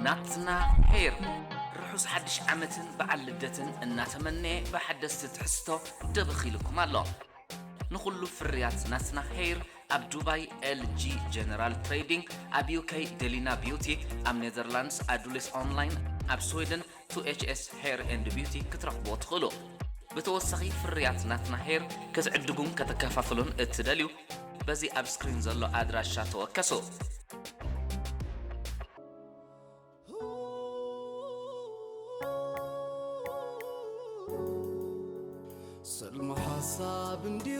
ናትና ሄር ርሑስ ሓድሽ ዓመትን በዓል ልደትን እናተመነየ ብሓደስቲ ትሕዝቶ ደበኽ ኢልኩም ኣሎ። ንኹሉ ፍርያት ናትና ሄር ኣብ ዱባይ ኤል ጂ ጀነራል ትሬዲንግ፣ ኣብ ዩ ኬ ደሊና ቢዩቲ፣ ኣብ ኔዘርላንድስ ኣዱሊስ ኦንላይን፣ ኣብ ስዊድን ቱ ኤች ኤስ ሄር ኤንድ ቢዩቲ ክትረኽብዎ ትኽእሉ። ብተወሳኺ ፍርያት ናትና ሄር ክትዕድጉን ከተከፋፍሉን እትደልዩ በዚ ኣብ ስክሪን ዘሎ ኣድራሻ ተወከሱ። ሰልሚ ሓሳብ እንድዩ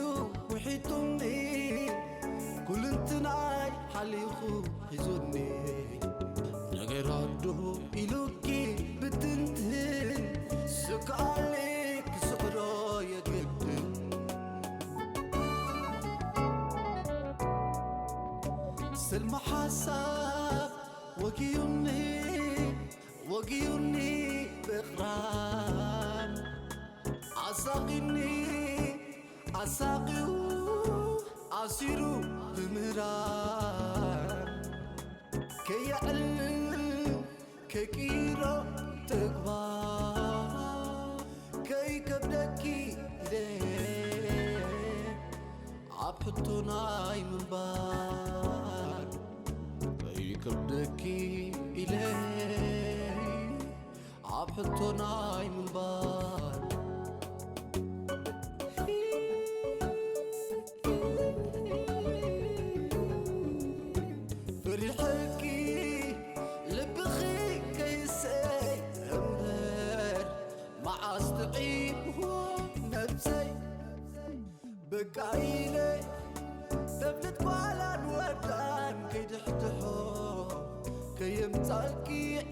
ውሒጡኒ ኩልንትናይ ሓሊኹ ሒዙኒ ነገራዶ ኢሉኪ ብትንትን ስቃሊ ክስዕሮ የግድን ሰልሚ ሓሳብ ወጊዩኒ ወጊዩኒ ብቕራን ኣሳቒኒ ኣሳቒዩ ኣሲሩ ብምህራን ከየዕልል ከይቅይሮ ተግባር ከይከብደኪ ኢለ ኣብ ሕቶ ናይ ምንባር ከይከብደኪ ኢለ ኣብ ሕቶ ናይ ምንባር ፈሪሐኪ ልብኺ ከይሰይ እምበር መዓስ ጥዒምዎ ነብሰይ በቃ ኢለ ተፍልጥ ጓላን ወዳን ከይድሕድሖ ከየምጻልኪ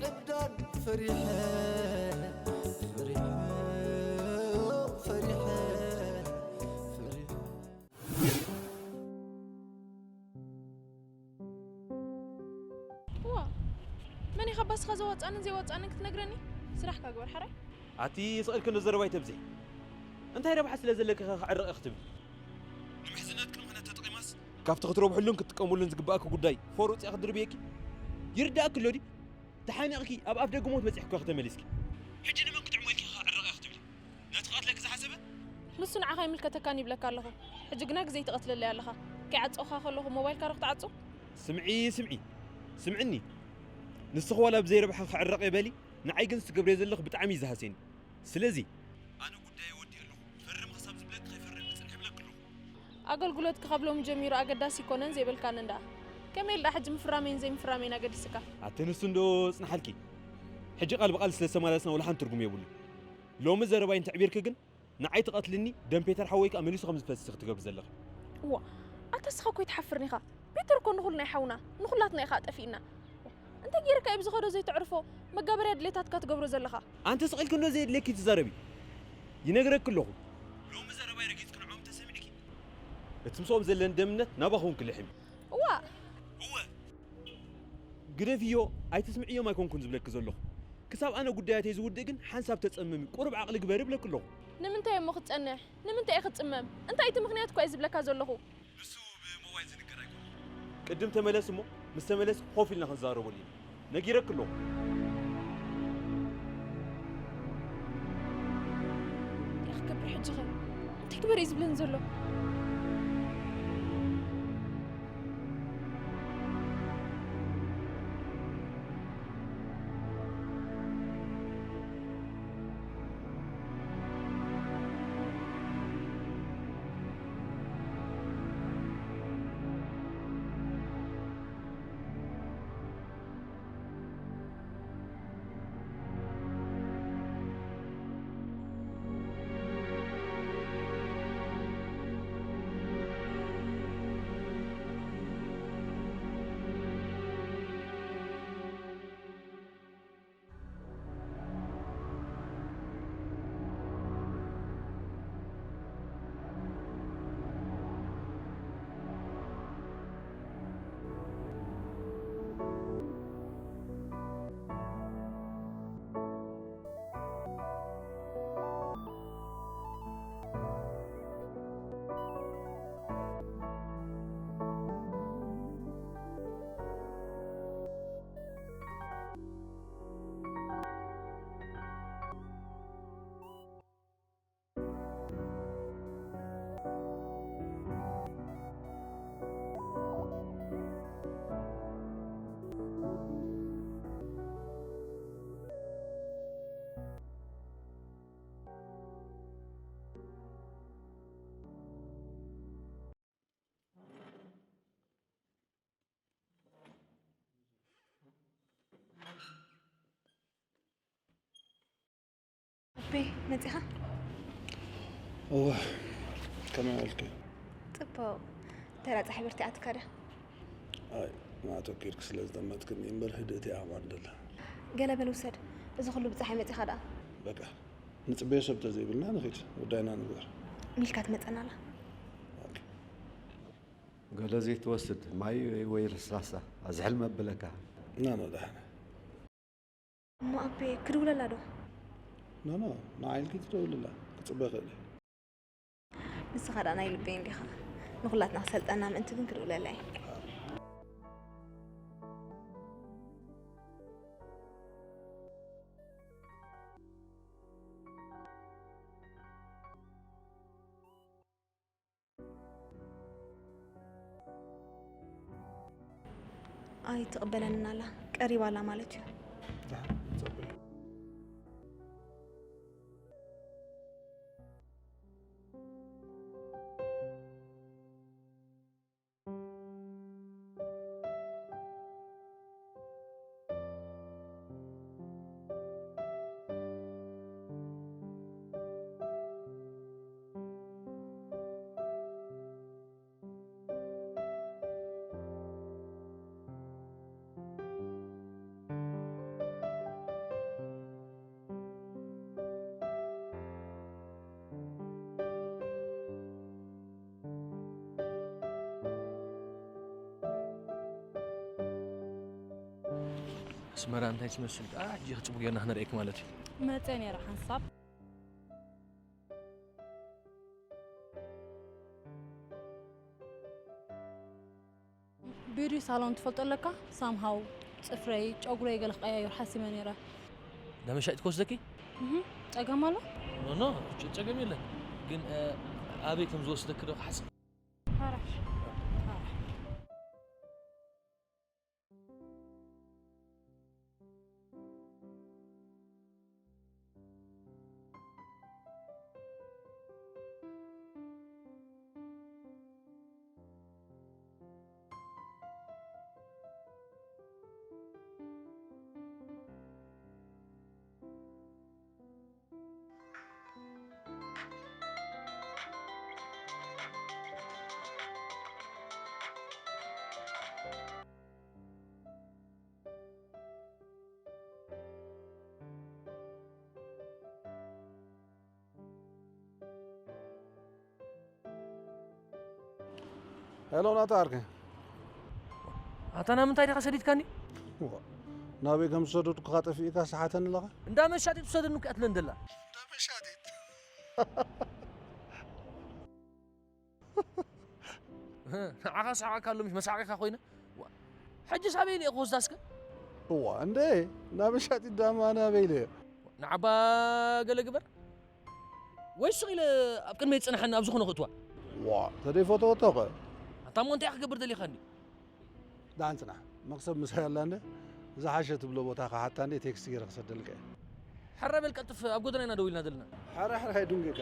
ዕብዳን ፈሪሐ ፈሪሐ ፈሪሐ ፈሪሐ ዋ መን ኢኻ ባስኻ ዘዋፃንን ዘይዋፃንን ክትነግረኒ? ስራሕካ ግበር ሓራይ። ኣቲ ስቕ ኢልኪ እንዶ ዘረባ ኣይተብዝሒ። እንታይ ረብሓ ስለ ዘለኪ ኢኺ ክዕረቕ እየ ክትብሊ? ንምሕዝነትኪ ምኽንያት ተጠቒማስ ካብቲ ክትረብሕሉን ክትጥቀምሉን ዝግብኣኪ ጉዳይ ፎር ውፅኣ ክትድርብየኪ? ይርድኣኪ ኣሎ ድዩ? ተሓኒቕኪ ኣብ ኣፍ ደገ ሞት በፂሕኪ ኢኺ ተመሊስኪ። ሕጂ ንመን ክጥዕሞ ኢልኪ ኢኺ ክዕረቕ እየ ክትብሊ? ነቲ ክቐትለኪ ዝሓሰበ? ንሱ ንዓኻ ኣይምልከተካን ይብለካ ኣለኹ። ሕጂ ግና ግዜ ትቐትለለይ ኣለኻ። ከይዓጸኹኻ ከለኹ ሞባይልካ ዶ ክትዓጹ? ስምዒ ስምዒ ስምዕኒ ንስኺ ዋላ ብዘይ ረብሓ ክዕረቕ እየ በሊ ንዓይ ግን ዝትገብርዮ ዘለኺ ብጣዕሚ እዩ ዝሃስየኒ። ስለዚ ኣነ ጉዳየ ወዲኤ ኣለኹ። ፈርሚ ክሳብ ዝብለኪ ከይፈርም ክጽንሕ እብለኪ ኣለኹ። ኣገልጉለትኪ ካብ ሎሚ ጀሚሩ ኣገዳሲ ኣይኮነን ዘይበልካኒ እንድኣ። ከመይ ኢለ ድኣ ሕጂ ምፍራመይን ዘይምፍራመይን ኣገዲስካ? ኣቲ ንሱ እንዶ ጽንሓልኪ። ሕጂ ቃል ብቓል ስለ ዝተመላለስና ወላ ሓንቲ ትርጉም የብሉን። ሎሚ ዘረባይ እንተዕቢርኪ ግን ንዓይ ትቐትልኒ ደም ፔተር ሓወይ ከኣ መሊሱ ከም ዝፈስስ ኢኺ ትገብሪ ዘለኺ። እዋ ኣታ እስኻ እኮ ኣይትሓፍርን ኢኻ። ፔተር እኮ ንኹልና እዩ ሓውና፣ ንኹላትና እዩ ከኣ ጠፊእና። እንታይ ገይርካ እዩ ብዝኸዶ ዘይተዕርፎ መጋበርያ ድሌታትካ ትገብሮ ዘለኻ? ኣንቲ ስቕ ኢልኪ እንዶ ዘየድልየኪ ትዛረቢ። ይነግረኪ ኣለኹ። ሎሚ ዘረባይ ረጊጽኪ ንዕኦም እንተ ሰሚዕኪ እቲ ምስኦም ዘለኒ ደምነት ናባኺ እውን ክልሕም እዩ። እዋ እወ ግደፍዮ ኣይትስምዕዮም ኣይኮንኩን ዝብለኪ ዘለኹ። ክሳብ ኣነ ጉዳያተይ ዝውድእ ግን ሓንሳብ ተጸመሚ ቁሩብ ዓቕሊ ግበሪ እብለኪ ኣለኹ። ንምንታይ እሞ ክትጸንሕ? ንምንታይ እየ ክጽመም? እንታይ እቲ ምኽንያት እኳ እየ ዝብለካ ዘለኹ። ንሱ ብሞባይል ዝንገር ኣይኮነን። ቅድም ተመለስ እሞ ምስ ተመለስኪ ኮፍ ኢልና ክንዛረበሉ ኢና። ነጊረኪ ኣለኹ። እንታይ ክገብር ሕጂ ኸ? እንታይ ግበር እዩ ዝብለኒ ዘሎ? መጺኻ? እወ፣ ከመይ ኣልኪ? ጽቡቕ። ተራ ጻሕብርቲ ኣትካ ዶ? ኣይ፣ ንኣተኪርክ ስለ ዝጠመትክኒ እምበር ህድእቲ እያ ማንደላ። ገለ በል ውሰድ። እዚ ኩሉ ብጻሓይ መጺኻ ደኣ? በቃ፣ ንጽበዮ ሰብ ተዘይብልና ንኺድ፣ ጉዳይና ንግበር። ሚልካ ትመጸና ኣላ። ኦኬ። ገለ ዘይትወስድ ማይ ወይ ለስላሳ ኣዝሕል መብለካ። ና፣ ና፣ ደሓን። እሞ ኣቤ ክድውለላ ዶ? ኖ፣ ኖ፣ ንዓይ ኢልኪ ትደውልላ። ክጽበ ይኽእል እየ። ንስኻ ደኣ ናይ ልበይ እንዲኻ። ንኹላትና ክሰልጠና ምእንቲ ግን ክድውለላ እየ። ኣይትቕበለንን ኣላ። ቀሪባ ኣላ ማለት እዩ። ደሓን፣ ንጸበዮ። ኣስመራ እንታይ ትመስል? ደኣ ሕጂ ክጽቡቕ ጌርና ክነርእየኪ ማለት እዩ። መጸ ነይረ ሓንሳብ። ቢዩቲ ሳሎን ትፈልጦ ኣለካ? ሳምሃው ጽፍረይ፣ ጨጉረይ ገለ ክቀያየር ሓሲበ ነይረ። ዳመሻ ኢት ክወስደኪ? እህ፣ ጸገም ኣሎ? ኖ ኖ፣ ጸ- ጸገም የለን። ግን እ፣ ኣበይ ከም ዝወስደኪ ዶ ክሓስብ? ሓራሽ። ሄሎ ናታ ዓርከይ። ኣታ ናብ ምንታይ ዲኻ ሰዲድካኒ? ዋ፣ ናበይ ከም ዝሰደድኩኻ ጠፊእካ ሰሓተኒ ኣለኻ? እንዳ መሻጢት ውሰደኒ እኮ እያ ትብለኒ ዘላ። እንዳ መሻጢት? ንዓኻ ሰሓቕካ ኣሎ ምሽ መሳዕቂኻ ኮይነ። ዋ፣ ሕጂስ ኣበይ ኢለ እየ ክወስዳ እስከ? እዋ እንደ ናብ መሻጢት ዳማ ናበይ ኢለ እየ? ንዓባ ገለ ግበር። ወይ ስቕ ኢለ ኣብ ቅድመይ ዝጸንሓኒ ኣብ ዝኾነ ክእትዋ። ዋ ተደይፈተወቶ ኸ? ኣታ እሞ እንታይ ክገብር ደሊኻኒ? ደሓን ጽናሕ። መኽሰብ ምሳይ ኣላ እንደ ዝሓሸ ትብሎ ቦታ ክሓታ እንደ ቴክስት ገይረ ክሰደልካ እየ። ሕረ በል ቀልጥፍ፣ ኣብ ጎደና ኢና ደው ኢልና ዘለና። ሕረ ሕረ ኣይድንገካ።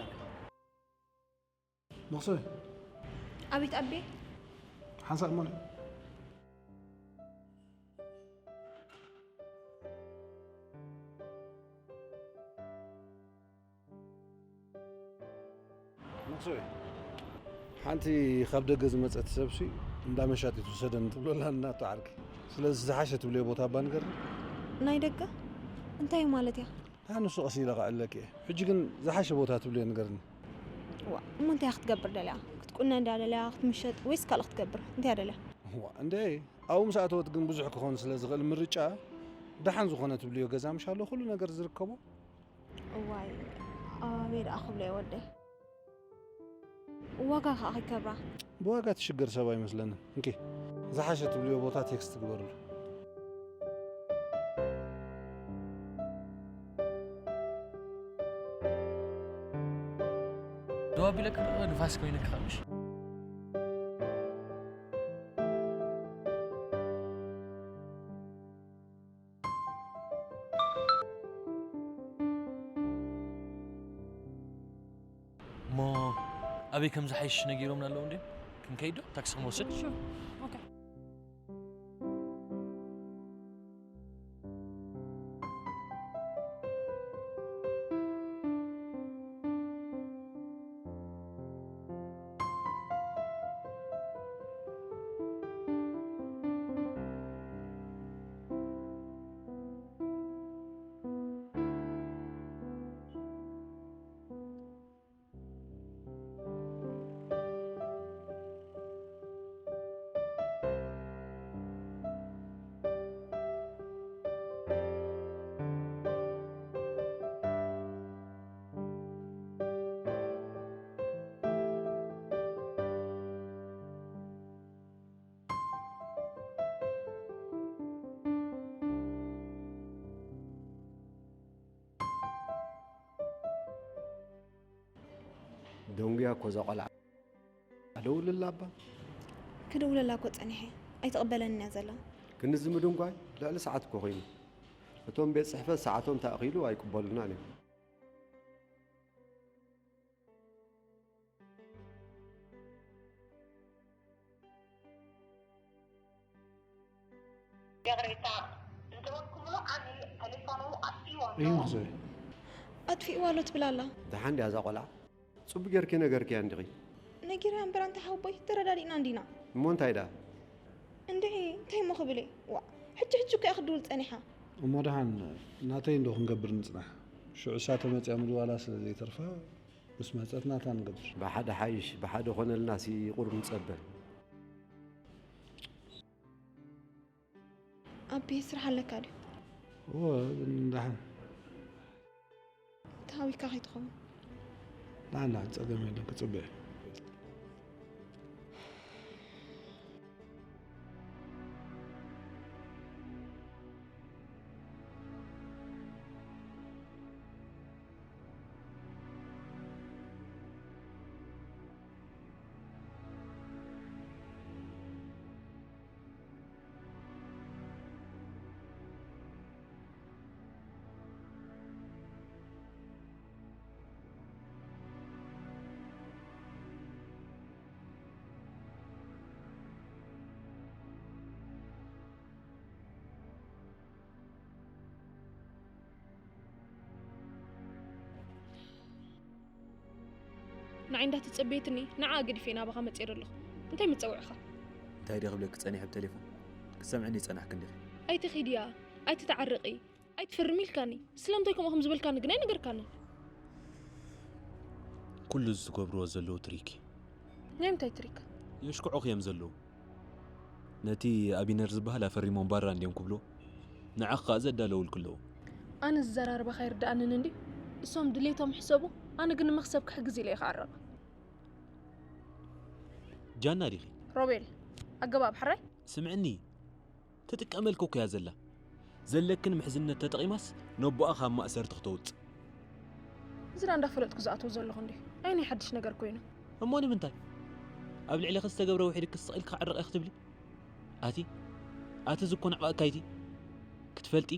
መኽሰብ ኣቤት ኣቤ። ሓንሳእ እሞ ነይ። መክሰብ ሓንቲ ካብ ደገ ዝመፀት ሰብሲ እንዳ መሻጢት ውሰደን ትብለላ እናቶ ዓርኪ። ስለዚ ዝሓሸ ትብልዮ ቦታ እባ ንገርኒ። ናይ ደገ? እንታይ እዩ ማለት እያ? ኣነ ንሱ ቀስ ኢለ ከዕለኪ እየ። ሕጂ ግን ዝሓሸ ቦታ ትብልዮ ንገርኒ። ዋ እሞ እንታይ ክትገብር ደልያ? ክትቁነ እንድያ ደልያ ክትምሸጥ ወይስ ካልእ ክትገብር እንታይ ደልያ? ዋ እንደ ኣብኡ ምስ ኣተወት ግን ብዙሕ ክኾን ስለ ዝኽእል ምርጫ ደሓን ዝኾነ ትብልዮ ገዛ ምሽ ኣሎ ኩሉ ነገር ዝርከቦ። እዋይ ኣበይ ደኣ ክብሎ እየ ወደይ። ዋጋ ከዓ ከይከብራ። ብዋጋ ትሽገር ሰብ ኣይመስለንን። እንኪ ዝሓሸ ትብልዮ ቦታ ቴክስት ግበርሉ። ደው ኣቢለካ ንፋስ ኮይነካ ምሽ እሞ ኣበይ ከም ዝሓይሽ ነጊሮምና ኣለዉ እንዴ? ክንከይድ ዶ? ታክሲ ክንወስድ? Sure. Okay. ደንጉያ እኮ እዛ ቆልዓ። ኣደውልላ እባ። ክድውለላ እኮ ጸኒሐ ኣይትቕበለንን እያ ዘላ። ክንዚ ምድንጓይ ልዕሊ ሰዓት እኮ ኮይኑ። እቶም ቤት ጽሕፈት ሰዓቶም ተኣኺሉ ኣይቅበሉናን እዮም። ይቕሬታ፣ ዝደወልኩምሉ ዓሚል ተሌፎኑ ኣጥፊእዎ ኣሎ። እዩ ክዘይ ኣጥፊእዋ ኣሎ ትብል ኣላ። ደሓን ድያ እዛ ቆልዓ? ጽቡቅ ጌርኪ ነገርክያ እንዲኺ። ነጊረያ እምበር ኣንታ ሓወቦይ ተረዳዲእና እንዲና። እሞ እንታይ ደኣ? እንድዒ እንታይ እሞ ክብል እየ? ዋእ ሕጂ ሕጂ እኮ እያ ክድውል ጸኒሓ። እሞ ደሓን ናተይ እንዶ ክንገብር ንጽናሕ። ሽዑ እሳ ተመጽያ ምድዋላ ስለ ዘይተርፋ ምስ መጸት ናታ ንገብር። ብሓደ ሓይሽ ብሓደ ኾነልናሲ ቁሩብ ንጸበ። ኣቢ ስራሕ ኣለካ ድዩ? እወ ደሓን። ተሃዊካ ከይትኸውን። ደሓን ደሓን ጸገም የለን ክጽበ እየ። ንዓይ እንዳተጸበየትኒ ንዓ ገዲፈ ናባኻ መጽየ ኣለኹ። እንታይ መጸውዕኻ? እንታይ ድየ ክብለኪ ጸኒሐ ብቴሌፎን ክትሰምዕኒ ይጸናሕኪ እንዲኺ። ኣይትኺድያ፣ ኣይትተዓረቂ፣ ኣይትፈርሚ ኢልካኒ። ስለምንታይ ከምኡ ከም ዝበልካኒ ግን ኣይነገርካንን። ኩሉ እዚ ትገብርዎ ዘለዉ ትሪክ እዩ። ናይ ምንታይ ትሪክ? የሽክዑኺ እዮም ዘለዉ። ነቲ ኣቢነር ዝበሃል ኣፈሪሞም ባራ እንድዮም ክብልዎ ንዓኺ ከኣ ዘዳለውልኪ ኣለዉ። ኣነ ዝዘራረባኻ ይርድኣንን እንድዩ። እሶም ድሌቶም ሕሰቡ፣ ኣነ ግን ንመኽሰብ ክሕግዝ ኢለ እየ ክዓረቕ። ጃና ዲኺ? ሮቤል፣ ኣገባብ ሕራይ? ስምዕኒ፣ ትጥቀመልኪ እኮ እያ ዘላ። ዘለክን ምሕዝነት ተጠቒማስ ነቦኣ ካብ ማእሰርቲ ክተውጽእ። እዚ ዳ እንዳፈለጥኩ ዝኣትዎ ዘለኹ እንድዩ። ኣይ ናይ ሓድሽ ነገር ኮይኑ። እሞ ንምንታይ ኣብ ልዕለኺ ዝተገብረ ውሒድ ክስቕ ኢልኪ ክዓርቕ እየ ክትብሊ? ኣቲ ኣቲ ዝኮን ዕቓእካይቲ ክትፈልጢ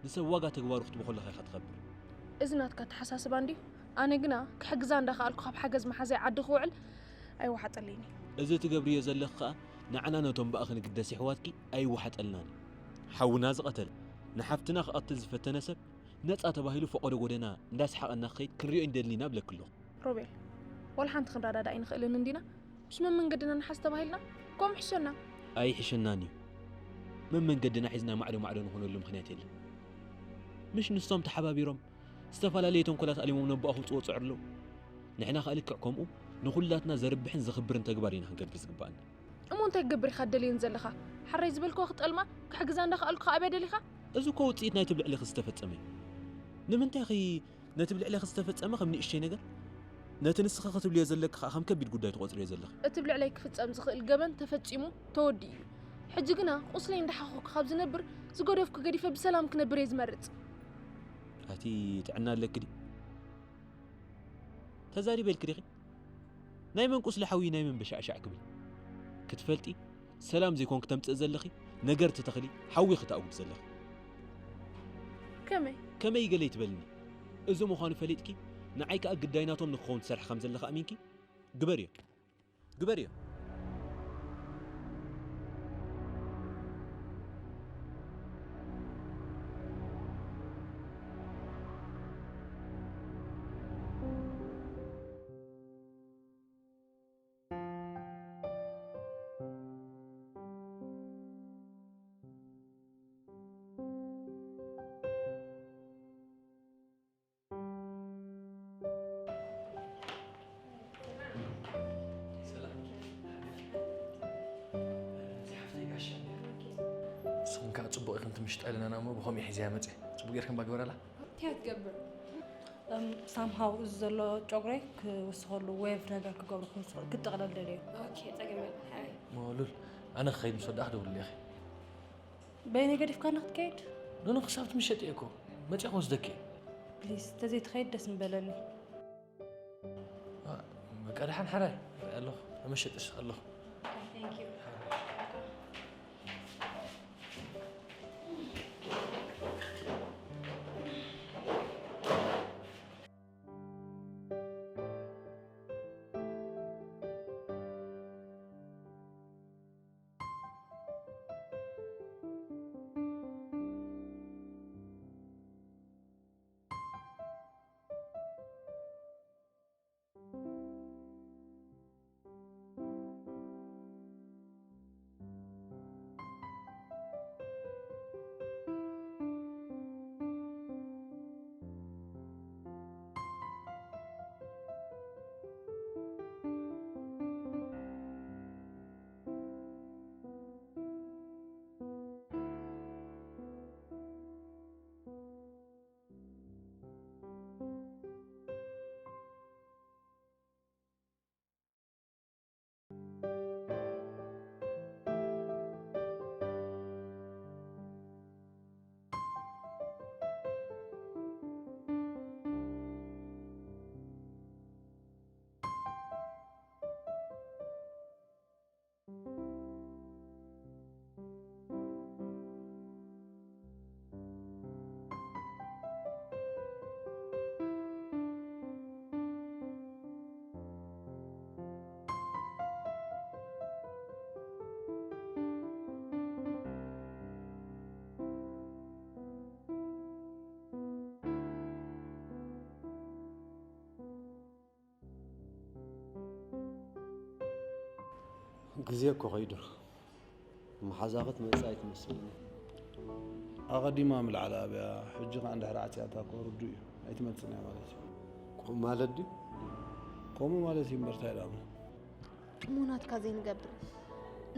ንሰብ ዋጋ ተግባሩ ክትቦ ከለኻ ኢኻ ትኸብር። እዚ ናትካ ኣተሓሳስባ እንድዩ። ኣነ ግና ክሕግዛ እንዳኸኣልኩ ካብ ሓገዝ መሓዛይ ዓዲ ክውዕል ኣይወሓጠለይን እዩ። እዚ ትገብርዮ ዘለኺ ከኣ ንዓና ነቶም ብኣኺ ንግደስ የሕዋትኪ ኣይወሓጠልናን እዩ። ሓውና ዝቐተለ ንሓፍትና ክቐትል ዝፈተነ ሰብ ነጻ ተባሂሉ ፈቐዶ ጎደና እንዳሰሓቐና ክኸይድ ክንሪኦ ይንደልኒና እብለኪ ኣለኹ። ሮቤል፣ ዋላ ሓንቲ ክንረዳዳእ ኣይንኽእልን እንዲና? ምስ መመንገድና ንሓዝ ተባሂልና ከምኡ ሕሸና። ኣይሕሸናን እዩ። መመንገድና ሒዝና ማዕዶ ማዕዶ ንኾነሉ ምኽንያት የለን። ምሽ ንሶም ተሓባቢሮም ዝተፈላለየ ተንኮላት ኣሊሞም ነቦኣ ክውፅዎ ጸዕሩ ኣለዉ። ንሕና ከኣ ልክዕ ከምኡ ንኹላትና ዘርብሕን ዘኽብርን ተግባር ኢና ክንገብር ዝግባኣና። እሞ እንታይ ክገብር ኢኻ ደልየን ዘለኻ? ሓራይ ዝበልክዋ ክጠልማ ክሕግዛ እንዳኸኣልኩ ከኣ ኣብያ ደሊኻ? እዚ እኮ ውጽኢት ናይቲ ብልዕሌኺ ዝተፈጸመ እዩ። ንምንታይ ኢኺ ነቲ ብልዕሌኺ ዝተፈጸመ ከም ንእሽተይ ነገር ነቲ ንስኺ ክትብልዮ ዘለኪ ከኣ ከም ከቢድ ጉዳይ ትቖጽርዮ ዘለኺ? እቲ ብልዕለይ ክፍጸም ዝኽእል ገበን ተፈጺሙ ተወዲኡ እዩ። ሕጂ ግና ቁስለይ እንዳሓኸኹ ካብ ዝነብር ዝገደፍኩ ገዲፈ ብሰላም ክነብር እየ ዝመርጽ። ኣቲ ጥዕና ኣለኪ ድዩ? ተዛሪበልኪ ዲኺ? ናይ መን ቁስሊ ሓዊ ናይ መን በሻዕሻዕ ክብል ክትፈልጢ ሰላም ዘይኮንኪ ተምጽእ ዘለኺ ነገር ትተኽሊ ሓዊ ኢኺ ተእውድ ዘለኺ። ከመይ? ከመይ ገለ ይትበልኒ። እዚ ምዃኑ ፈሊጥኪ ንዓይ ከኣ ግዳይ ናቶም ንክኸውን ትሰርሒ ከም ዘለኺ ኣሚንኪ ግበርዮ። ግበርዮ። ንስኽን ከዓ ፅቡቕ ኢኽን ትምሽጣ ኢለና እሞ ብኸምኡ ሒዘያ መፅየ። ፅቡቕ ጌርክን ባ ግበራላ። እንታይ ትገብር? ሳምሃው እዚ ዘሎ ጨጉረይ ክውስኸሉ ዌቭ ነገር ክገብሩ ክውስኸ ክጥቕለል ደልዮ። ሞሉል ኣነ ክኸይድ ምስ ወዳእኽ ደውልልኺ። በይነይ ገዲፍካኒ ክትከይድ? ኖኖ ክሳብ ትምሸጥ እየ እኮ መፅየ ክወስደኪ። ፕሊስ ተዘይትኸይድ ደስ ምበለኒ። በቃ ደሓን ሓራይ ርኢ ኣለኹ፣ ኣብ መሸጢ ስቕ ኣለኹ። Thank you. ግዜ እኮ ኸይዱ። መሓዛኺ ትመጽእ ኣይትመስልን እያ። ኣቐዲማ ምልዓል ኣብያ፣ ሕጂ ኸኣ እንድሕር ዓጽያታ እኮ ርዱእ እዩ። ኣይትመጽእን እያ ማለት እዩ። ከምኡ ማለት ድዩ? ከምኡ ማለት እዩ እምበር እንታይ ደኣ እሞ? እሞ ናትካ ዘይንገብር?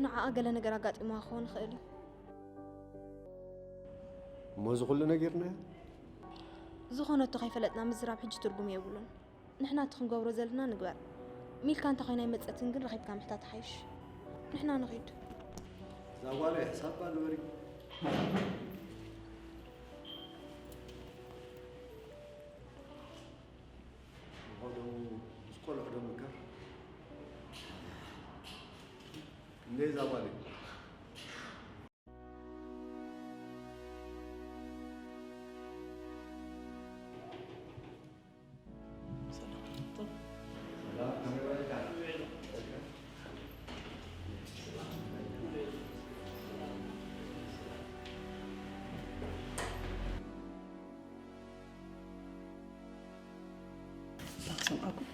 ንዓኣ ገለ ነገር ኣጋጢምዋ ክኸውን ይኽእል እዩ። እሞ እዚ ኹሉ ነጊርናያ? ዝኾነቶ ከይፈለጥና ምዝራብ ሕጂ ትርጉም የብሉን። ንሕና እቲ ክንገብሮ ዘለና ንግበር። ሚልካ እንተ ኾይና ኣይመጸትን ግን ረኺብካ ምሕታት ይሓይሽ። ንሕና ንኺድ። እዛ ጓለይ ሕሳባ ግበሪ። ንቐደሙ ምስ ቆልዑ ዶ ምከር? እንዴ እዛ ጓለይ? ሰምዓኩም።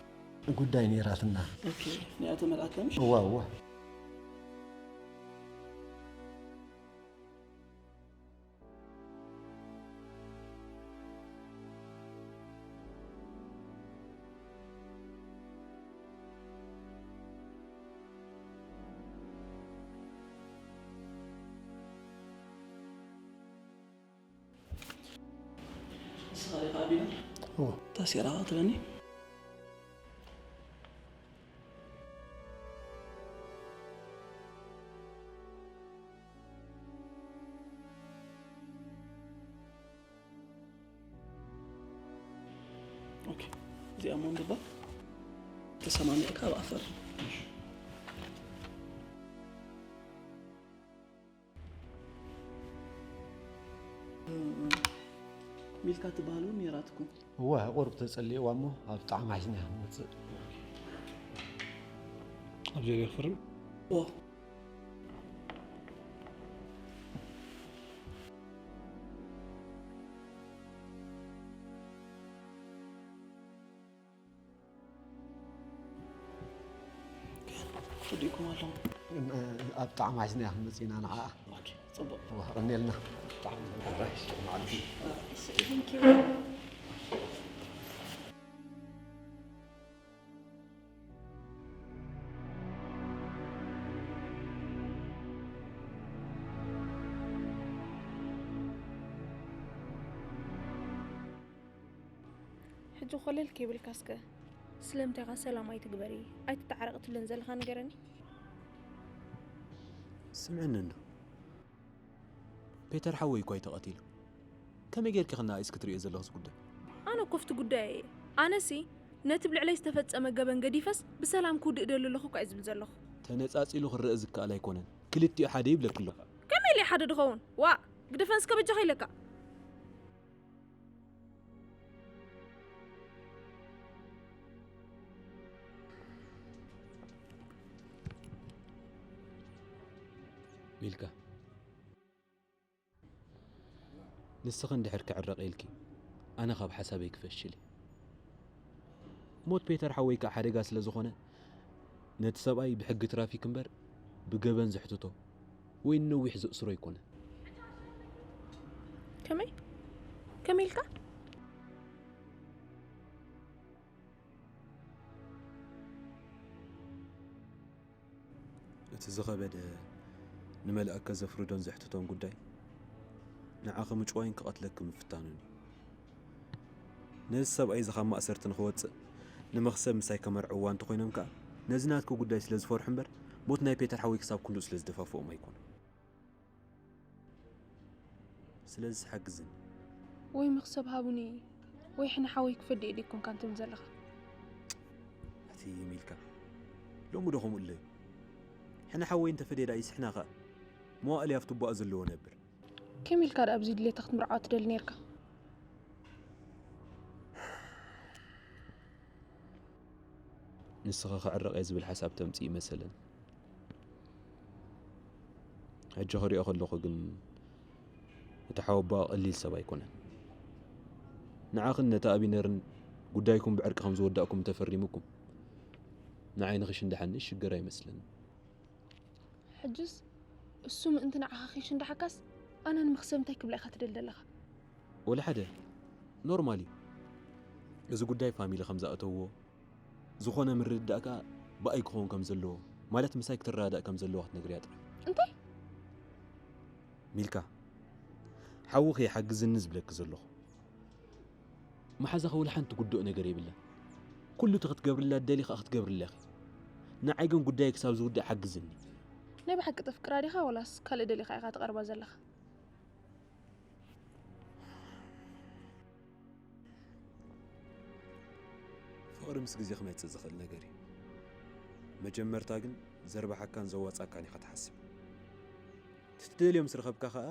ጉዳይ ነይራትና። ኦኬ፣ ናይ ኣቶ መልኣከ ምሽ? እዋ፣ እዋ። ንስኻ ዲኻ ኣቢነር? እዎ። ታሲራ ትብለኒ? ኦኬ፣ እዚኣ እሞ እንግባ። ተሰማሚዕካ ኣብኣ ፈርም። ሚልካ ትበሃል እውን ነይራትኩም? እወ፣ ቁሩብ ተጸሊእዋ እሞ ኣብ ጣዕሚ ሒዝና ኢና ንመጽእ። ኣብዚ ገይር ክፍርም? እወ። ወዲእኩም ኣለኹም። ኣብ ጣዕሚ ሒዝና ክንመጽእ ኢና ንዓኣ። ኦኬ፣ ጽቡቕ። እወ፣ ቀንየልና። ብጣዕሚ ሕራይ መዓልቲ። እሺ፣ thank you። ሕጂ ኮለል ከይብልካ እስከ፣ ስለምንታይ ኢኻ ሰላም ኣይትግበሪ፣ ኣይትተዓረቂ ትብለን ዘለኻ ንገረኒ። ስምዕኒ እንዶ፣ ፔተር ሓወይ እኳ እዩ ተቐቲሉ። ከመይ ጌርኪ ኸ ንኣይስ ክትርእዮ ዘለኽስ ጉዳይ? ኣነ እኮ ኣብቲ ጉዳይ እየ። ኣነሲ ነቲ ብልዕለይ ዝተፈጸመ ገበን ገዲፈስ ብሰላም ክውድእ ደሊ ኣለኹ እኳ እየ ዝብል ዘለኹ። ተነጻጺሉ ክረአ ዝከኣል ኣይኮነን። ክልቲኡ ሓደ ይብለኪ ኣለኹ። ከመይ ኢለ ሓደ ድኸውን? ዋእ፣ ግደፈን እስከ በጃኻ ኢለካ። ሚልካ፣ ንስኺ እንድሕር ክዕረቕ ኢልኪ ኣነ ካብ ሓሳበይ ክፈሽል እየ። ሞት ፔተር ሓወይ ከዓ ሓደጋ ስለ ዝኾነ ነቲ ሰብኣይ ብሕጊ ትራፊክ እምበር ብገበን ዘሕትቶ ወይ ንነዊሕ ዘእስሮ ኣይኮነን። ከመይ ከመይ ኢልካ? እቲ ዝኸበደ ንመልኣከ ዘፍርዶን ዘሕትቶን ጉዳይ ንዓኺ ምጭዋይን ክቐትለኪ ምፍታኑን እዩ። ነዚ ሰብኣይ እዚ ካብ ማእሰርቲ ንኽወፅእ ንመኽሰብ ምሳይ ከመርዕዋ እንተኾይኖም ከኣ ነዚ ናትኪ ጉዳይ ስለ ዝፈርሑ እምበር ሞት ናይ ፔተር ሓወይ ክሳብ ክንድኡ ስለ ዝደፋፍኦም ኣይኮኑን። ስለዚ ሓግዝኒ። ወይ መኽሰብ ሃቡኒ ወይ ሕነ ሓወይ ክፈዲ ኢለ ይኮንካ እንትብል ዘለኻ። ኣቲ ሚልካ ሎሚ ዶ ከምኡ ኣሎ እዩ? ሕነ ሓወይ እንተፈድየ ደኣ ይስሕና ከኣ መዋእል ኣብቲ ቡኣ ዘለዎ ነብር። ከመይ ኢልካ ደኣ ኣብዚ ድሌታ ክትምርዓዋ ትደሊ ነርካ? ንስኻ ክዕረቕ እየ ዝብል ሓሳብ ተምጽእ ይመሰለን። ሕጂ ክሪኦ ከለኹ ግን እቲ ሓወቦኣ ቀሊል ሰብ ኣይኮነን። ንዓኽን ነቲ ኣቢነርን ጉዳይኩም ብዕርቂ ከም ዝወዳእኩም እንተፈሪሙኩም ንዓይ ንኽሽንድሓኒ ሽግር ኣይመስለንን። ሕጅስ እሱ ምእንቲ ንዓኻ ከይሽንድሓካስ ኣነ ንመኽሰብ እንታይ ክብላ ኢኻ ትደሊ ዘለኻ? ወላ ሓደ ኖርማል እዩ። እዚ ጉዳይ ፋሚሊ ከም ዝኣተውዎ ዝኾነ ምርድዳእ ከኣ ብኣይ ክኸውን ከም ዘለዎ ማለት ምሳይ ክትረዳዳእ ከም ዘለዋ ክትነግርያ ጥራይ። እንታይ? ሚልካ ሓውኺ ሓግዝኒ ዝብለኪ ዘለኹ። መሓዛኺ ወላ ሓንቲ ጉድኦ ነገር የብላን። ኩሉ እቲ ክትገብርላ ትደሊ ከኣ ክትገብርላ ኢኺ። ንዓይ ግን ጉዳይ ክሳብ ዝውዳእ ሓግዝኒ። ናይ ብሓቂ ተፍቅራ ዲኻ ወላስ ካልእ ደሊኻ ኢኻ ትቐርባ ዘለኻ? ፍቕሪ ምስ ግዜ ክመጽእ ዝኽእል ነገር እዩ። መጀመርታ ግን ዘርባሓካን ዘዋጻካን ኢኻ ትሓስብ። እቲ ትደልዮ ምስ ረኸብካ ኸኣ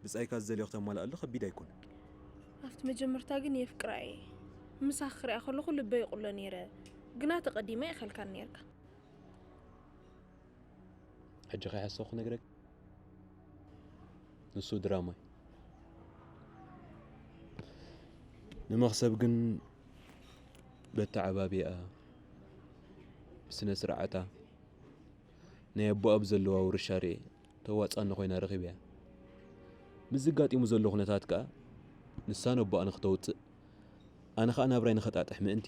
ብጻይካ ዝደልዮ ክተማልኣሉ ከቢድ ኣይኮነን። ኣብቲ መጀመርታ ግን የፍቅራ እየ። ምሳኺ ክሪኣ ከለኹ ልበይ ይቑሎ ነይረ፣ ግና ተቐዲመ ኢኸልካኒ ነይርካ። ሕጂ ከይሓሰኹ ክነግረኪ። ንሱ ድራማ እዩ። ንመኽሰብ ግን በተዓባቢኣ ብስነ ስርዓታ ናይ ኣቦኣ ብዘለዋ ውርሻ ርእየ ተዋጻኒ ኮይና ረኺበያ። ምስዚ ኣጋጢሙ ዘሎ ኩነታት ከኣ ንሳ ነቦኣ ንኽተውጽእ ኣነ ኸኣ ናብራይ ንኸጣጥሕ ምእንቲ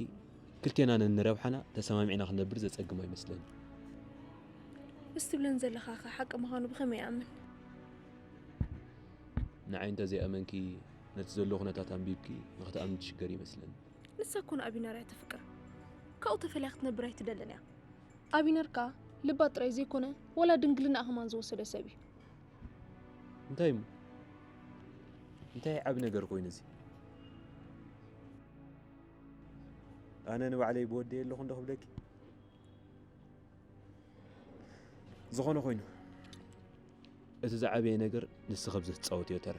ክልቴና ነንረብሓና ተሰማሚዕና ክንነብር ዘጸግም ኣይመስለኒ። እዚ ትብለን ዘለኻኸ ሓቂ ምዃኑ ብኸመይ ይኣምን? ንዓይ እንተዘይኣመንኪ ነቲ ዘሎ ኩነታት ኣንቢብኪ ንኽትኣምኒ ትሽገሪ ይመስለኒ። ንሳ እኮ ንኣቢነር እያ ተፍቅር። ካብኡ ተፈልያ ክትነብር ኣይትደልን እያ። ኣቢነር ከኣ ልባ ጥራይ ዘይኮነ ወላ ድንግልናኣ ከማን ዝወሰደ ሰብ እዩ። እንታይ እሞ እንታይ ዓቢ ነገር ኮይኑ እዚ? ኣነ ንባዕለይ ብወደይ ኣለኹ እንዶ ክብለኪ። ዝኾነ ኮይኑ እቲ ዝዓበየ ነገር ንስኺ ኣብዚ ትጻወትዮ ተራ።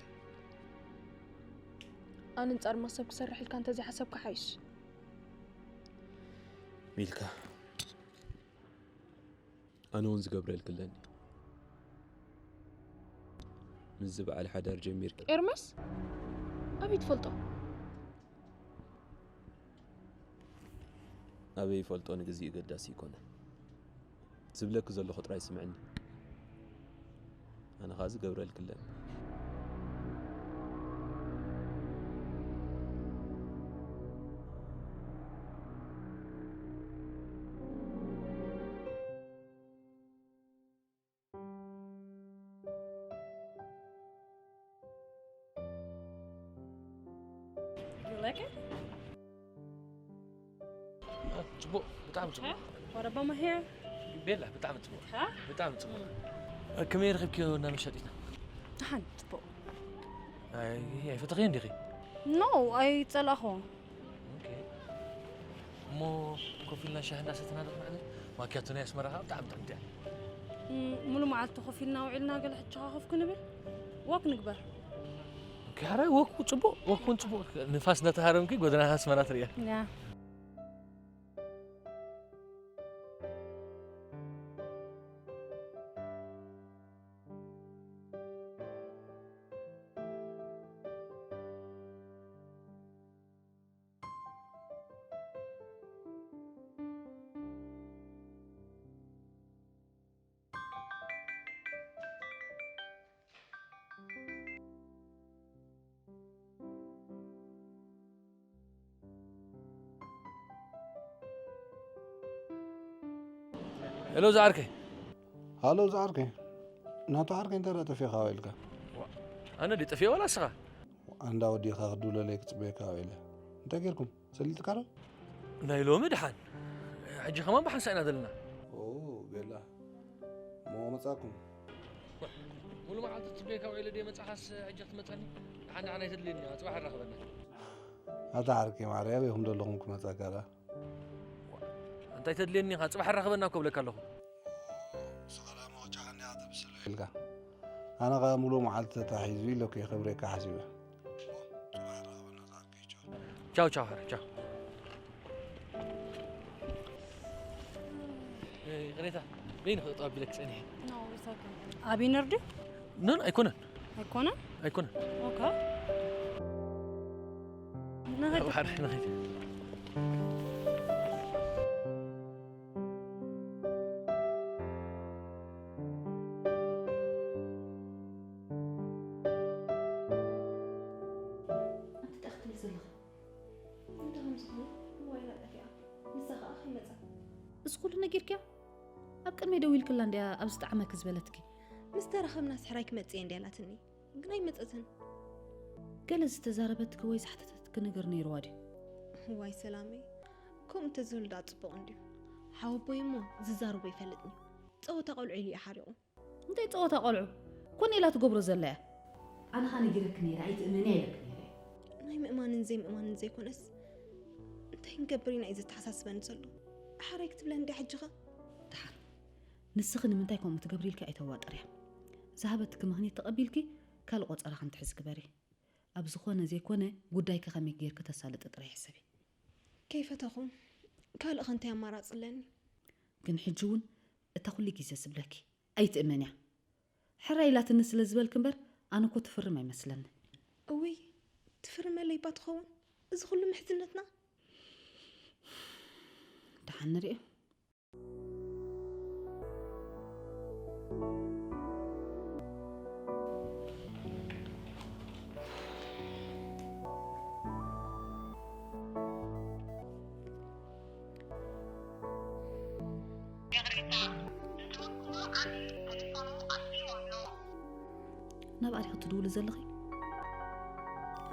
ኣንጻር መክሰብ ክሰርሕ ኢልካ እንተዘይሓሰብካ ሓይሽ። ሚልካ ኣነ እውን ዝገብረልኪ ኣለኒ። ምስዚ በዓል ሓዳር ጀሚርኪ። ኤርመስ ኣበይ ትፈልጦ? ኣበይ ይፈልጦ ንግዚኡ ገዳሲ ይኮነ። ዝብለኪ ዘለኹ ጥራይ ስምዕኒ። ኣነ ኸኣ ዝገብረልኪ ኣለኒ። You like it? ጽቡቕ፣ ብጣዕሚ ጽቡቕ። What about my hair? ቤላ፣ ብጣዕሚ ጽቡቕ። Huh? ብጣዕሚ ጽቡቕ። ከመይ ረኺብክዮ እና መሻጢትና? ደሓን፣ ጽቡቕ። ኣይ፣ ኣይፈተኽዮ እንዲኺ? No, ኣይጸላእኹ። ኦኬ። እሞ ኮፍ ኢልና ሻሂ እንዳሰተና ዶ ክንዕልል? ማኪያቶ ናይ ኣስመራ ከዓ ብጣዕሚ ጥዕምቲ እያ። እም፣ ሙሉ መዓልቲ ኮፍ ኢልና ውዒልና ገለ ሕጂ ኸዓ ኮፍ ክንብል? ዋክ ንግበር። ኦኬ፣ ሓራይ ወክ ጽቡቕ፣ ወክ እውን ጽቡቕ። ንፋስ እንዳተሃረምኪ ጎደና ኣስመራ ትርእያ። ያ። ሄሎ ዝዓርከይ። ሃሎ ዝዓርከይ። ናቱ ዓርከይ እንታይ ደኣ ጠፊእካ ውዒልካ? ኣነ ድየ ጠፊኤ ዋላ እስኻ? ኣንዳ ወዲኻ ክድውለለይ ክጽበየካ ውዒለ። እንታይ ጌርኩም? ሰሊጥካ ዶ? ናይ ሎሚ ድሓን። ሕጂ ከማን ብሓንሳእ ኢና ዘለና። ኦ፣ ቤላ። እሞ መጻኩም። ሙሉ መዓልቲ ጽበየካ ውዒለ ድየ መጻኻስ ሕጂ ክትመጸኒ? ድሓን ድሓን ኣይተድልየኒ፣ ጽባሕ ኣራኽበና። ኣታ ዓርከይ ማዕረ ኣበይኩም ዘለኹም ክመጻካ ደኣ? እንታይ ተድልየኒ ኢኻ? ጽባሕ ኣራኽበና እኮ እብለካ ኣለኹ። ሰላም ወጫኻ እንዲያ ተብስሎ ኢልካ። ኣነ ኸኣ ሙሉ መዓልቲ ተታሒዙ ኢለኩ የኽብረካ ሓሲበ። ጽባሕ ራኸበና ዝዓርከይ፣ ቻው። ቻው፣ ቻው፣ ሓረ፣ ቻው። ይቕሬታ፣ በይነ ክእቶ ኣቢለክ ጸኒሐ። ኣቢነር ድዩ? ኖን፣ ኣይኮነን። ኣይኮነን? ኣይኮነን። ኦኬ። ንኸይድ። ሓረ፣ ንኸይድ። ኣንቲ እንታይ ክትብሊ ዘለኺ? እንታይ ከም ዝኾነ ሞባይላ ጠፊኣ፣ ንሳ ኸኣ ከይመጸት። እዚ ኩሉ ነጊርክያ? ኣብ ቅድመይ ደዊልክላ እንድያ ኣብ ዝጠዓመኪ ዝበለትኪ። ምስ ተራኸብናስ ሕራይ ክመጽእ እየ እንድያ ኢላትኒ፣ ግን ኣይመጸትን። ገለ ዝተዛረበትኪ ወይ ዝሓተተትኪ ነገር ነይርዋ ድዩ? እዋይ ሰላመይ፣ ከምኡ እንተዝህሉ ደኣ ጽቡቕ እንድዩ። ሓወቦይ እሞ ዝዛረቦ ኣይፈልጥን እዩ። ጸወታ ቆልዑ ኢሉ እዩ ሓሪቑ። እንታይ ጸወታ ቆልዑ? ኮነ ኢላ ትገብሮ ዘላ እያ። ኣነ ኸኣ ነጊረኪ ነይረ፣ ኣይትእመንያ ኢለኪ ነይረ። ናይ ምእማንን ዘይምእማንን ዘይኮነስ፣ እንታይ ክንገብር ኢና እዩ ዘተሓሳስበኒ ዘሎ። ሓራይ ክትብለኒ ድያ ሕጂ ኸ? ደሓን። ንስኺ ንምንታይ ከምኡ ትገብሪ ኢልኪ ኣይተዋጥርያ። ዝሃበትኪ ምኽንያት ተቐቢልኪ፣ ካልእ ቆጸራ ከም ትሕዚ ግበሪ። ኣብ ዝኾነ ዘይኮነ ጉዳይኪ ከመይ ጌርኪ ተሳልጢ ጥራይ ሕሰቢ። ከይፈተኹ፣ ካልእ ኸ እንታይ ኣማራጺ ኣለኒ? ግን ሕጂ እውን እታ ኩሉ ግዜ ዝብለኪ ኣይትእመንያ። ሕራይ ኢላትኒ ስለ ዝበልኪ እምበር፣ ኣነ እኮ ትፍርም ኣይመስለኒ። እውይ፣ ትፍርመለይ እባ ትኸውን፣ እዚ ኩሉ ምሕዝነትና? ደሓን ንሪኦ። ናብኣ ዲኺ ትድውሊ ዘለኺ?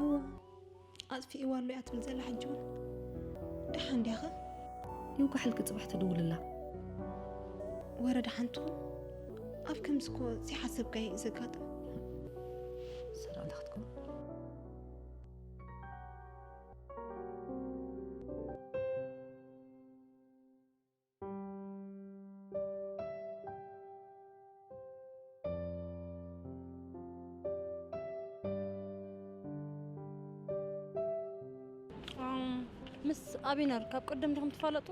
እወ፣ ኣጥፊእዋ ኣሎ እያ ትብል ዘላ ሕጂ እውን። ደሓን ድያኸ? ይውጋሓልኪ፣ ጽባሕ ትድውልላ። ወረ ደሓን ትኹን። ኣብ ከምዚ እኮ ዘይሓሰብካዮ እዩ ዘጋጥም። ሰራቕ እንተ ክትከውን። ምስ ኣቢነር ካብ ቅድም ዲኹም ትፋለጡ?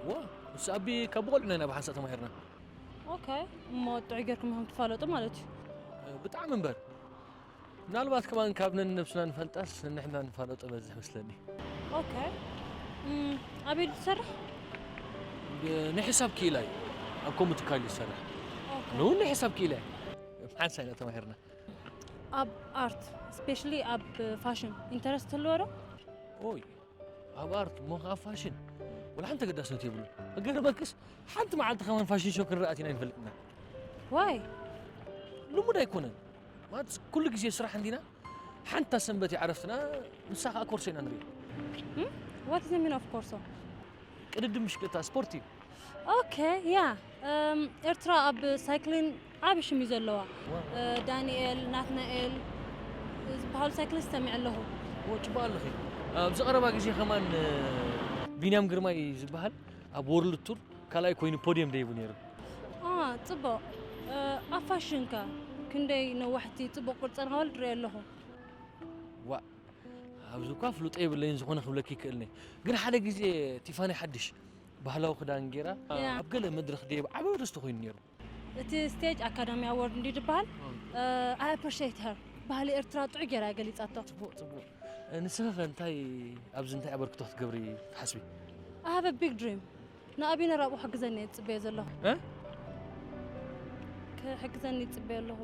ዋ፣ ምስ ኣቢ ካብ ብቆልዑና ኢና ብሓንሳእ ተማሂርና። ኦኬ። እሞ ጥዑይ ጌርኩም ኢኹም ትፋለጡ ማለት እዩ። ብጣዕሚ እምበር። ምናልባት ከማን ካብ ነንነብስና ንፈልጣስ ንሕና ንፋለጦ በዝሕ መስለኒ። ኦኬ። እም፣ ኣበይ ድዩ ትሰርሕ? ብ-፣ ናይ ሕሳብ ክኢላ እዩ። ኣብ ከምኡ ትካል እዩ ዝሰርሕ። ኦኬ። ንውን ናይ ሕሳብ ክኢላ እዩ። ሓንሳእ ኢና ተማሂርና። ኣብ ኣርት፣ ስፔሻሊ ኣብ ፋሽን ኢንተረስት ትህልዎ ዶ? ኦይ፣ ኣብ ኣርት እሞ ኣብ ፋሽን ወላ ሓንቲ ተገዳስነት የብሉን። ክገርመክስ ሓንቲ መዓልቲ ከማን ፋሽን ሾው ክንርኢ ኣቲና ኣይንፈልጥና። ዋይ? ልሙድ ኣይኮነን። ማለት ኩሉ ግዜ ስራሕ እንዲና ሓንታ ሰንበት ይዓረፍትና፣ ንሳ ከዓ ኮርሶ ኢና ንሪኦ። What is the meaning of ኮርሶ? ቅድድም ብሽክለታ ስፖርት እዩ። ኦኬ፣ ያ። እም፣ ኤርትራ ኣብ ሳይክሊን ዓቢ ሽም እዩ ዘለዋ። እ፣ ዳንኤል፣ ናትናኤል ዝበሃሉ ሳይክሊስት ሰሚዐ ኣለኹ። ዎ፣ ጽቡቕ ኣለኺ። ኣብዚ ቀረባ ግዜ ከማን፣ እ፣ ቢንያም ግርማይ ዝበሃል ኣብ ወርልድ ቱር ካልኣይ ኮይኑ ፖድየም ደይቡ ነይሩ። ኣ ጽቡቕ። ኣብ ፋሽንካ ክንደይ ነዋሕቲ ጽቡቕ ቅርጸን ሃወል ድሪኦ ኣለኹ። ዋ ኣብዚ እኳ ፍሉጠ የብለይን ዝኾነ ክብለኪ ይክእልኒ። ግን ሓደ ግዜ ቲፋኒ ሓድሽ ባህላዊ ክዳን ገይራ ኣብ ገለ መድረኽ ደይብ ዓበ ደስተ ኮይኑ ነይሩ። እቲ ስቴጅ ኣካዳሚ ኣዋርድ እንዲ ዝበሃል። I appreciate her። ባህሊ ኤርትራ ጥዑይ ገይራ ገሊጻቶ። ጽቡቕ ጽቡቕ። ንስኺ ኸ እንታይ ኣብዚ እንታይ ኣበርክቶ ክትገብሪ ትሓስቢ? I have a big dream። ንኣቢነር ኣብኡ ሕግዘኒ እየ ዝጽበዮ ዘለኹ። እ? ክሕግዘኒ ይጽበዮ ኣለኹ።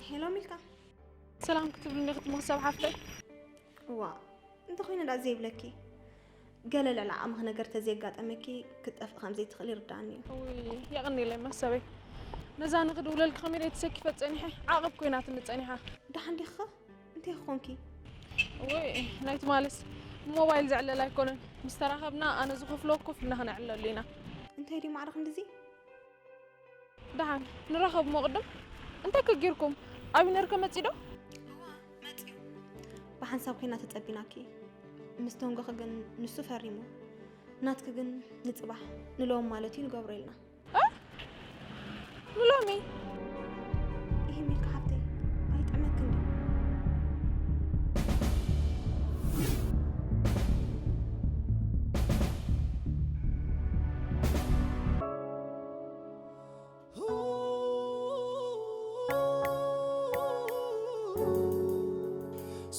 ሄሎ ሚልካ። ሰላም ክትብልኒ ክትመኽሰብ ሓፍተይ። ዋ እንተኾይነ ዳ ዘይብለኪ ገለ ልዕሊ ዓቕምኺ ነገር ተዘየጋጠመኪ ክትጠፍኢ ከም ዘይትኽእሊ ይርድኣኒ እዩ። ውይ የቕንየለይ መሰበይ። ነዛ ንኽድውለልኪ ከመይ ኢለ ተሰኪፈ ጸኒሐ ዓቐብ ኮይናትኒ ጸኒሓ። ደሓን ዲኺ ኸ? እንታይ ኾንኪ? ውይ ናይ ትማልስ ሞባይል ዘዕለል ኣይኮነን። ምስ ተራኸብና ኣነ ዝኸፍሎ ኮፍ ኢልና ኸነዕለሉ ኢና። እንታይ ድዩ ማዕረ ክንድዚ? ደሓን ንራኸብ እሞ ቅድም። እንታይ ከ ጌርኩም? ኣቢነር ከ መጺ ዶ? ብሓንሳብ ኮይና ተጸቢናኪ። ምስ ቶንጎኺ ግን ንሱ ፈሪሙ። ናትኪ ግን ንጽባሕ ንሎም ማለት እዩ ንገብሮ ኢልና። እ? ንሎሚ? ይሄ ሚልካ ሓፍተይ ኣይጥዕመክን ድዩ?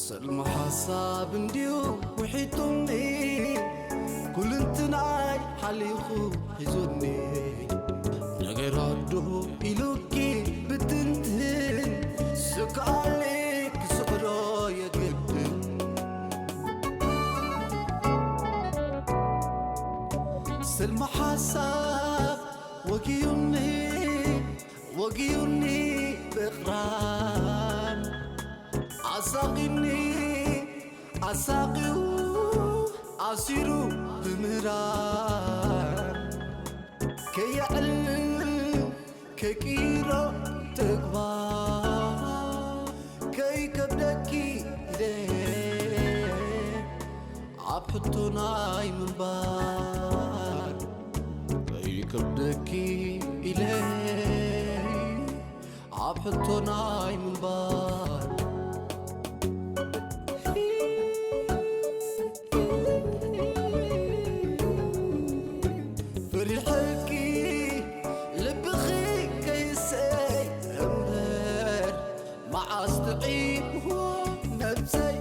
ሰልሚ ሓሳብ እንድዩ ውሒጡኒ ኩልንትናይ ሓሊኹ ሒዙኒ ነገር ኣዶ ኢሉኪ ብትንትን ስክኣሊ ክስዕሮ የግድን ሰልሚ ሓሳብ ወጊዩኒ ወጊዩኒ ብቕራን ኣሳቒኒ ኣሳቒዩ ኣሲሩ ብምህራን ከየዕልል ከይቅይሮ ተግባር ከይከብደኪ ኢለ ኣብ ሕቶ ናይ ምንባር ከይከብደኪ ኢለ ኣብ ሕቶ ናይ ምንባር ፈሪሐኪ ልብኺ ከይሰይ እምበር መዓስ ጥዒምዎ ነብሰይ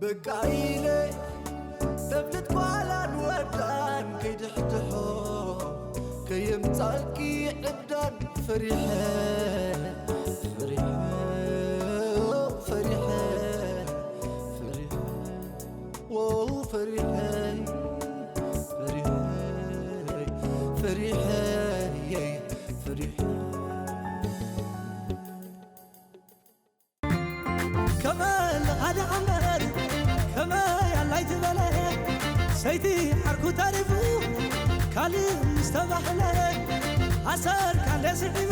በቃ ኢለ ተፍልጥ ጓላን ወዳን ከይድሕድሖ ከየምጻልኪ ዕብዳን ፈሪሐ ፈሪሐ ፈሪሐ ፈሪሐ ዎ ፈሪሐ ፈሪሐ ፈሪሐ ፈሪሐ ከመ ለኻዲ ኣምበር ከመ ያላይ ትበለ ሰይቲ ዓርኩ ተሪፉ ካልእ ምስተባህለ ኣሰር ካለ ስዒበ